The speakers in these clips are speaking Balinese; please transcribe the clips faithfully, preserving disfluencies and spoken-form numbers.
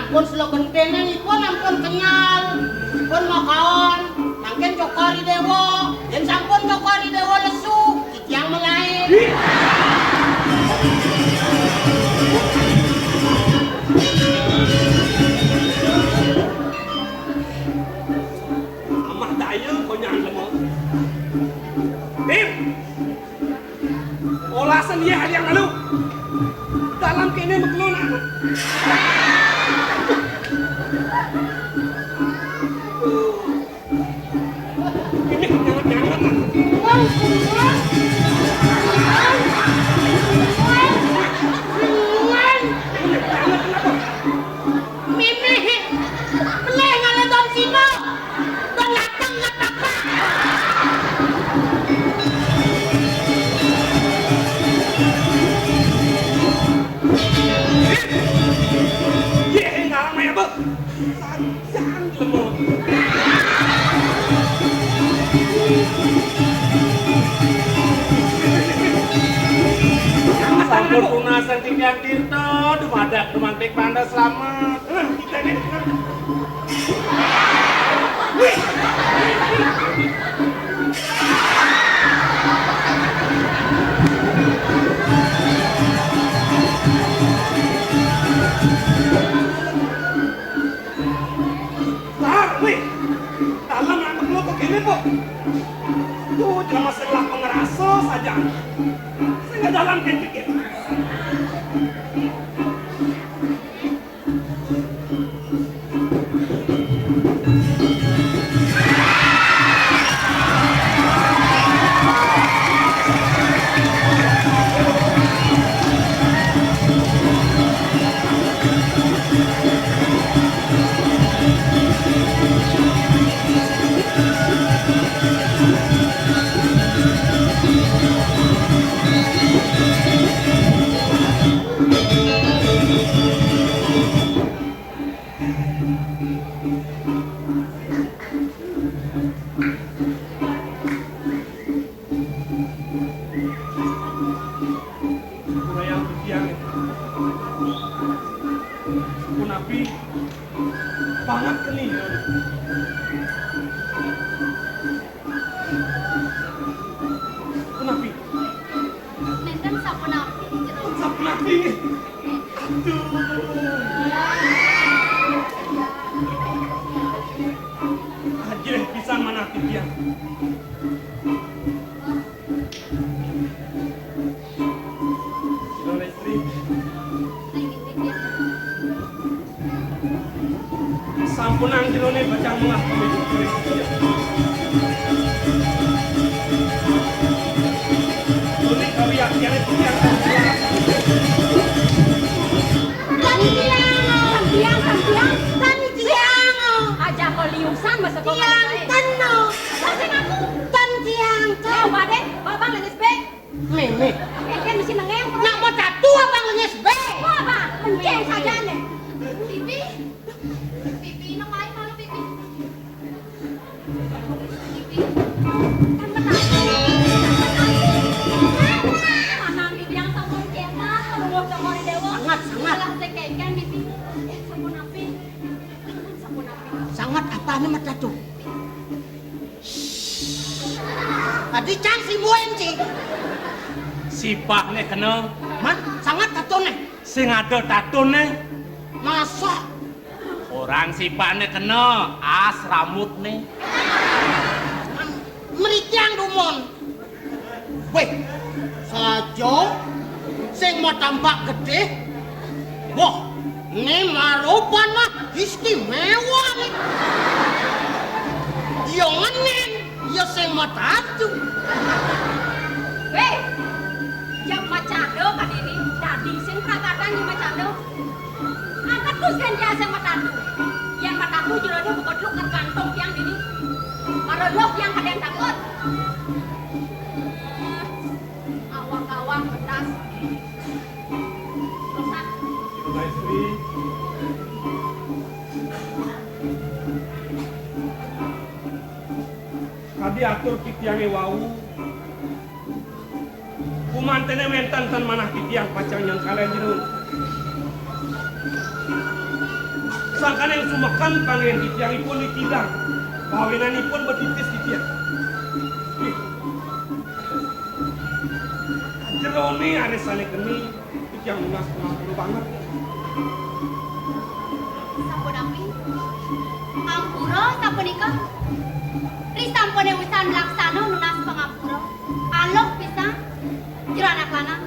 Pun Selo Genténé ipun ampun kenyel. Ipun makaon, mangkin Cokor I Déwa. Yén sampun Cokor I Déwa lesu, titiang malaé. Amah daya konyang lemah. Bim. Olasan ia hadiang lalu. Dalam kéné makelon anak. Ini nyangat-nyangat. Mimih, pelih ngalih don sino, don latang ngat apa? Yé, ngarang maya, Bang. Sanjang lemot. Sampun punasan titiang tirta, dumadak dumantik panda slamet. Nah, kita ini. Tar, wih. Dalem anak lu kok kéné, Pok? Tuh, jelema sing lah pengerasa saja. Sing dalem pikir. Kurayang titiang. Punapi banget keni. Punapi. Nénten sapunapi, Jero? Sapunapi. Aduh. Ajih pisan manah titiang. Jero Lestri. Sampunang jeroné bacang mengah kami. Tuni kami yakin itu yang. Tan tiang, tan tiang, tan tiang. Aja kau liusan masa kau. Tiang teno. Sing aku. Tan tiang, tan. Yo, Pak Dé, Babang Lenyes bé. Mémé. Éngkén mesti nengéng. Nak mau tatu abang lenyes bé. Wah, Bang, menceng saja nih. Pipi. Pipi, nang lain malu, Pipi. Pipi. Kan benar. Manang Pipi yang sampun cetak, ruwet Cokor I Déwa. Sangat, sangat. Malah sing kéngkén, Pipi. Sampun api. Sampun api. Sangat apane mata tuh? Adi cang si muen, Ci. Sipahne kena. Man, sangat tatone. Sing ada tatone. Masa? Orang sipahne kena, as rambutne. Mriki ang dumun. Wéh, saja sing matampak gedhe. Wah, né marupa nah istimewa né. Ya ngenen, ya sing matatu. Wéh, jak macado kadene dadi sing prakatan ya macado. Angkat Gus ganti sing matatu. Yang matatu jerone buka dulu ke kantong tiang dini. Karo dok yang kadang takut. Awak-awak pedas. Rusak. Kadi atur titiange wau, kumantene wenten ten manah titiang pacang nyengkalen jero. Sangkaning sumeken panggih titiang ipun dikidang. Pawinanipun betitis titiang. Ih. Jerone are sane keni, titiang nunas pangapura banget. Sapunapi? Ampura sapunika? Risampune usan laksana nunas pangapura. Aluh pisan. Jero anak lanang.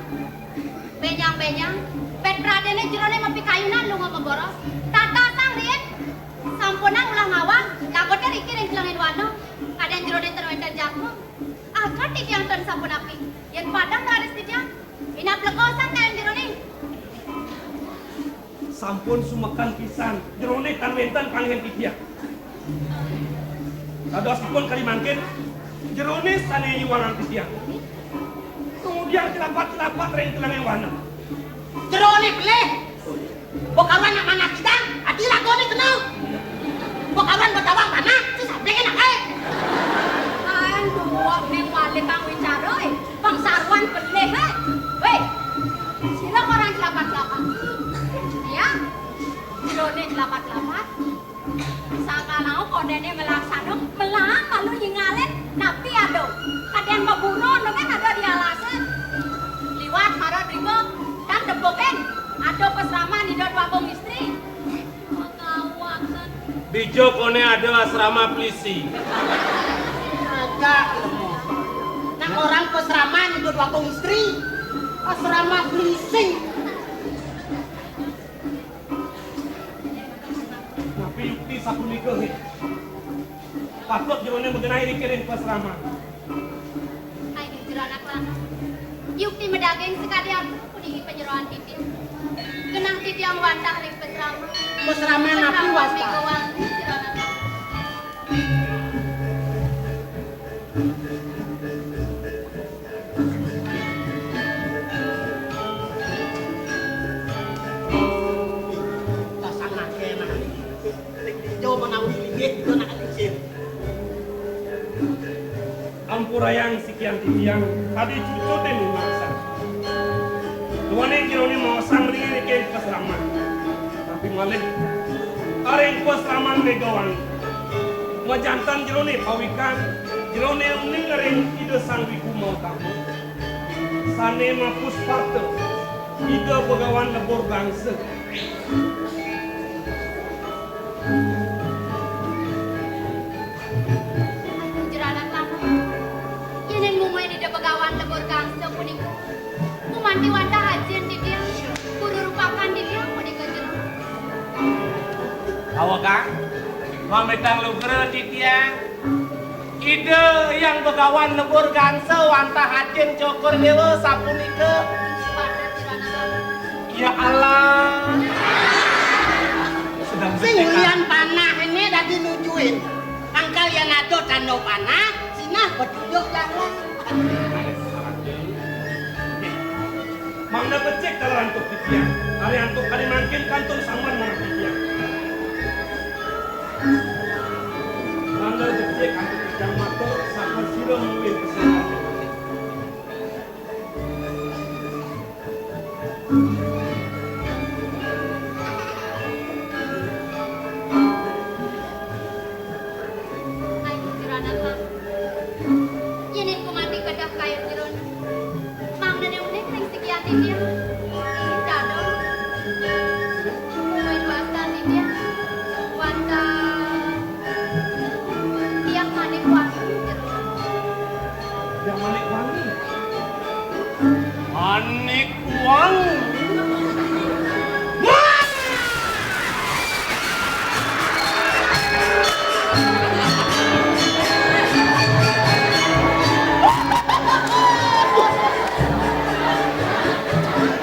Benjang-benjang, bet pradene jerone mapikayunan lunga maboros. Tatasang riin, sampunang ulah ngawag, laguke riki ring kelengin wana. Kadang jerone ten wenten jakma. Agat titiang ten sapunapi, yen padem raris titiang, minab lekosan kayun jerone. Sampun sumeken pisan, jerone tan wenten panggihin titiang. Dadosipun kadi mangkin, jerone sane nyuwangang titiang. Kemudian cilapat-cilapat ring kelenging wana. Jerone pelih. Bekawan nak manah kidang, adi lagone kena. Bekawan betawang tanah, sesabing enake. Aen duwek ning wali kang wicara, eh. Pang saruan pelih, eh. Weh, sira koran cilapat-cilapat. Ya, jerone cilapat-cilapat. Sangkanau kondene melaksana, melang malu nyingalin, napi ada. Kadian maburu ento kan ada di alase. Liwat mara drika, kan debukin, ada pasraman Ida Dwagung Istri. Makawaken. Dija kone ada asrama polisi. Agak lemah. Nang orang pasraman Ida Dwagung Istri. Asrama polisi. Napi yukti sapunika, he? Patut jerone magenah iriki ring pasraman. Ayo, jero anak lanang. Yukti madaging sakadi apa puniki panyeroan titiang. Genah titiang wantah ring pasraman. Pasraman napi wasta? Megawati, jero anak lanang. Pasang ake, nah. Lik dijo menawi linggih, dijo nak licin. Ampurayang sikian titiang, kadi cucutin mangsa. Duaning jerone maosang ring iriking pasraman. Tapi malih, ring pasraman Megawangi. Majanten jerone pawikan, jerone uning ring Ida Sang Wiku Mautama. Sane mapuspata, Ida Begawan Lebur Gangsa. Aduh, jero anak lanang. Yening mungguing Ida Begawan Lebur Gangsa punika, gumanti wantah ajin titiang, guru rupakan titiang punika jero. Awagang, mamitang lugra titiang. Ida Hyang Begawan Lebur Gangsa wantah ajin Cokor Dewa sapunika. Ya Allah. Sedang sing ulian panah ini dadi nujuin. Angkal yen ada tanda panah, sinah petunjuk jalan. Mangda becik taler antuk titiang. Ari antuk kadi mangkin kantun sambat marep titiang. Mangda becik antuk titiang matur, sapa sira mungguing pesan. Ayo, jero anak lanang. Yening gumanti kedah kayun jerone. Mangdane uning ring sikian titiang. Ih, dadong. Mungguing wastan titiang. Wantah. Tiang Manik Wangi jerone. Tiang Manik Wangi. Manik Wangi.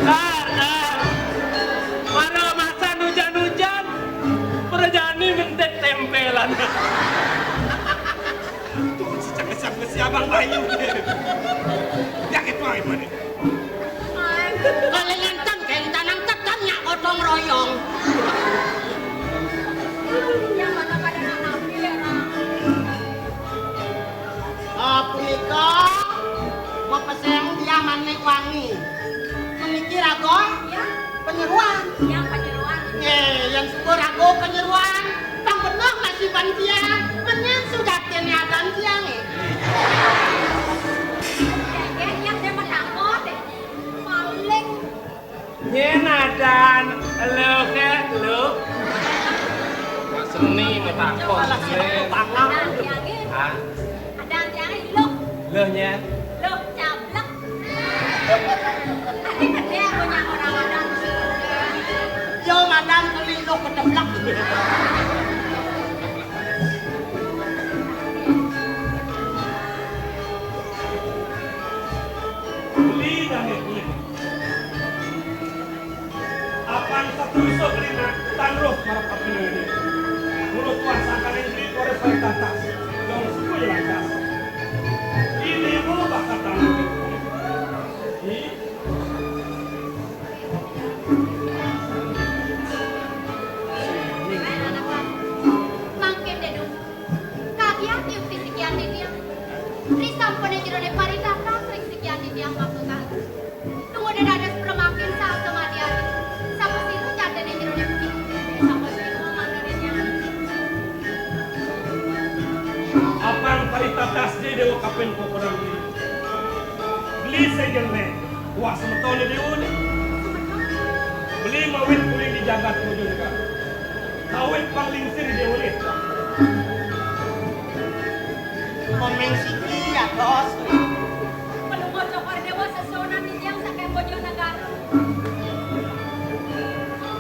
Dar, dar. Mara masan ujan-ujan, prajani mentik tempelan. Tuh, si cakep-cakep si Abang Bayu. Ya, gitu aja, Manik. Kalingan ten, kenten nang tekan nyak gotong royong. Yang mana pada nak nampil, ya, Bang? Ah, punika mapeseng Diah Manik Wangi. Meniki raga, ya, penyeruan. Yang penyeruan. Nggih, yang suka raga penyeruan. Adan tiang, menyang sujatiné adan tiangé. Dadi nyang déwék takon, paling Nyén adan luh, Luh? Kok seni matakon. Adan tiangé. Hah? Adan tiangé Luh. Luh nyén? Luh Cablek. Ati gedé aku nyang ora adan. Yo, adan keli Luh Kedeblek. Beli dan beli. Apan sapunika beli nak tangruh marep abdi nanging. Mulut kuasa kaning beli kore paritatas. Dong suku jelas. Ini mau bakat tangruh. Ih. Mangkin Dédung, kagiat yukti sikian titiang. Risampuné jeroné paritatas ring sikian titiang waktu tangtu. Tungguné dados pramakin saha samadi-adi. Sapasira jatiné jeroné puniki? Sapasira mangdané nyai? Apan paritatas Déwa kaping kokoran diri. Beli sing jelék. Wah, semetoné Déwa né. Beli mawit kuling di jagat Bojonegara. Kawit panglingsir Déwa né. Komeng siki atos. Pelungguh Cokor Déwa sesuunan titiang saking Bojonegara.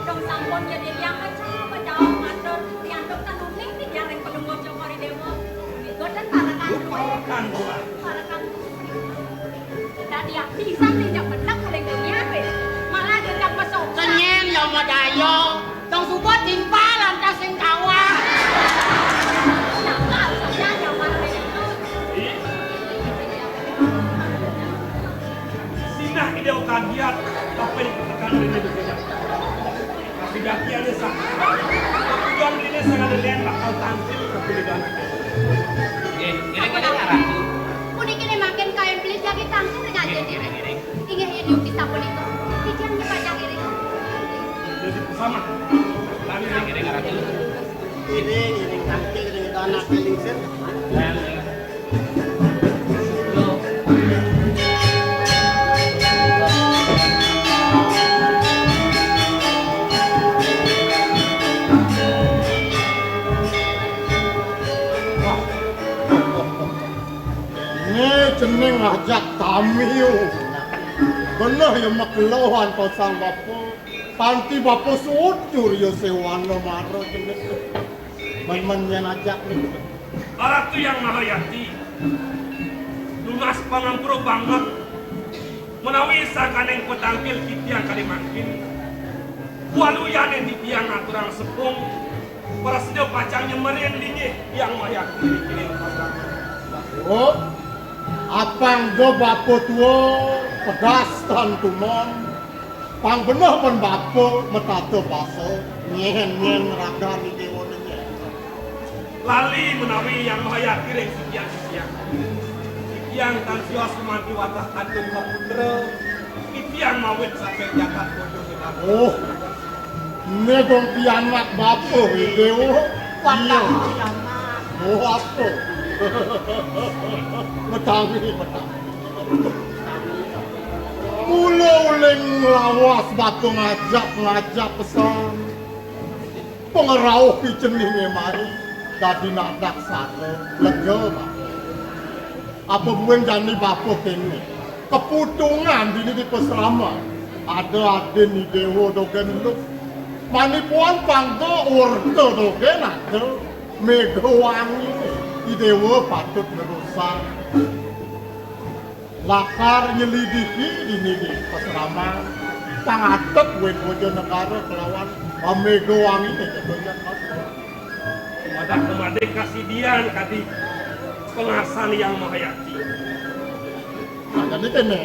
Dong sampun jadi tiang pecah, pecah matur. Nyantuk tanuning titiang ring Pelungguh Cokor Déwa. Boten parekan dué. Parekan dué. Parekan dué. Dadi pisan tinjak benek uling dunia wé. Malah tinjak pesokan. Kenyén ya madaya. Tong suba timpal lantas sing kawah. Nakal saja nyaman itu. Sinah ide kagiat, tapi tekan ini bekerja. Tapi daki ada sah. Tujuan ini sangat ada bakal tampil ke pilihan. Eh, ini mana Ratu? Puniki né mangkin kain beli jagi tampil dengan jadi. Inggih, yén yukti sapunika, titiang nyepancang iring. Jadi bersama. Kami iring-iring Ratu. Iring, iring tangkil, iring itu anak lingsir. Né jeneng ajak tamiu. Beneh ya makelo antosan bapa. Kanti bapa suud cur ya séwana mara jeneng. Men-men yén ajak né. Ratu Hyang Mahayati. Nunas pangampura banget. Menawi sangkaning patangkil titiang kadi mangkin. Waluyaning titiang ngaturang sepung. Prasida pacang nyemerin linggih Hyang Mahayati ring pasar. Oh, apang ga bapa tua pedas tan tumon. Pang beneh pun bapa metata basa, nyén-nyén ragan i déwa nyén. Lali menawi Hyang Mahayati ring sikian-sikian. Titiang tan sios gumanti wantah kantun maputra, titiang mawit saking jagat Bojo Setan. Oh. Né dong pianak bapa, Déwa. Iya. Pianak. Oh, apa? Metangi, metangi. Mula uling nglawas bapa ngajap-ngajap pesan. Pangrauh piceningé mai dadi nadak sara lega bapa. Apa buin jani bapa kéné? Kaputungan dini di pasrama. Ada adin i déwa dogén lu. Manipuan pangga urta dogén ada. Méga wangi i déwa patut nerusang. Lakar nyelidiki dini di pasrama. Pang atep wit Bojo Negara kelawan Méga Wangi né. Madak mamadik kasidian kadi pengasan Hyang Mahayati. Nah, jadi kéné,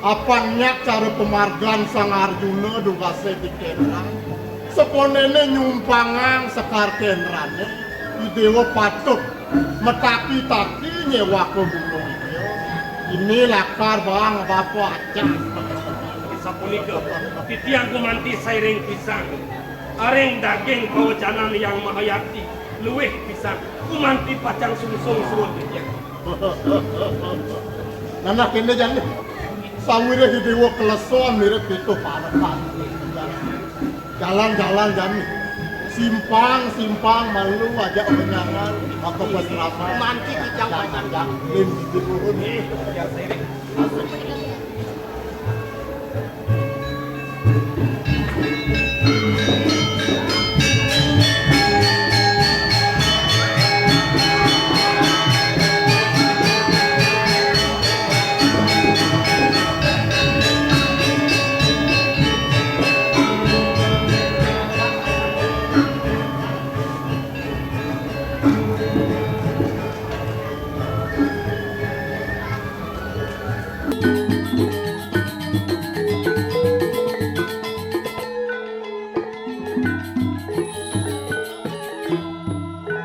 apang nyak cara pamargan Sang Arjuna dugasé di Kendran. Saponéné nyumpangang sekar Kendrané, i déwa patut mataki-taki nyéwaka gunung iya. Ini lakar bang bapa acah. Sapunika, titiang gumanti sairing pisan. Aring daging pawecanan Hyang Mahayati. Luwih pisan, gumanti pacang sungsung suud titiang. Nah, nah, kéné jani. Sawiréh Déwa kleson mirib pituh parekan. Jalan-jalan jani. Simpang-simpang malu ajak benyangan, maka pas ramai. Manci kijang pacang. Lin di turun. Asik.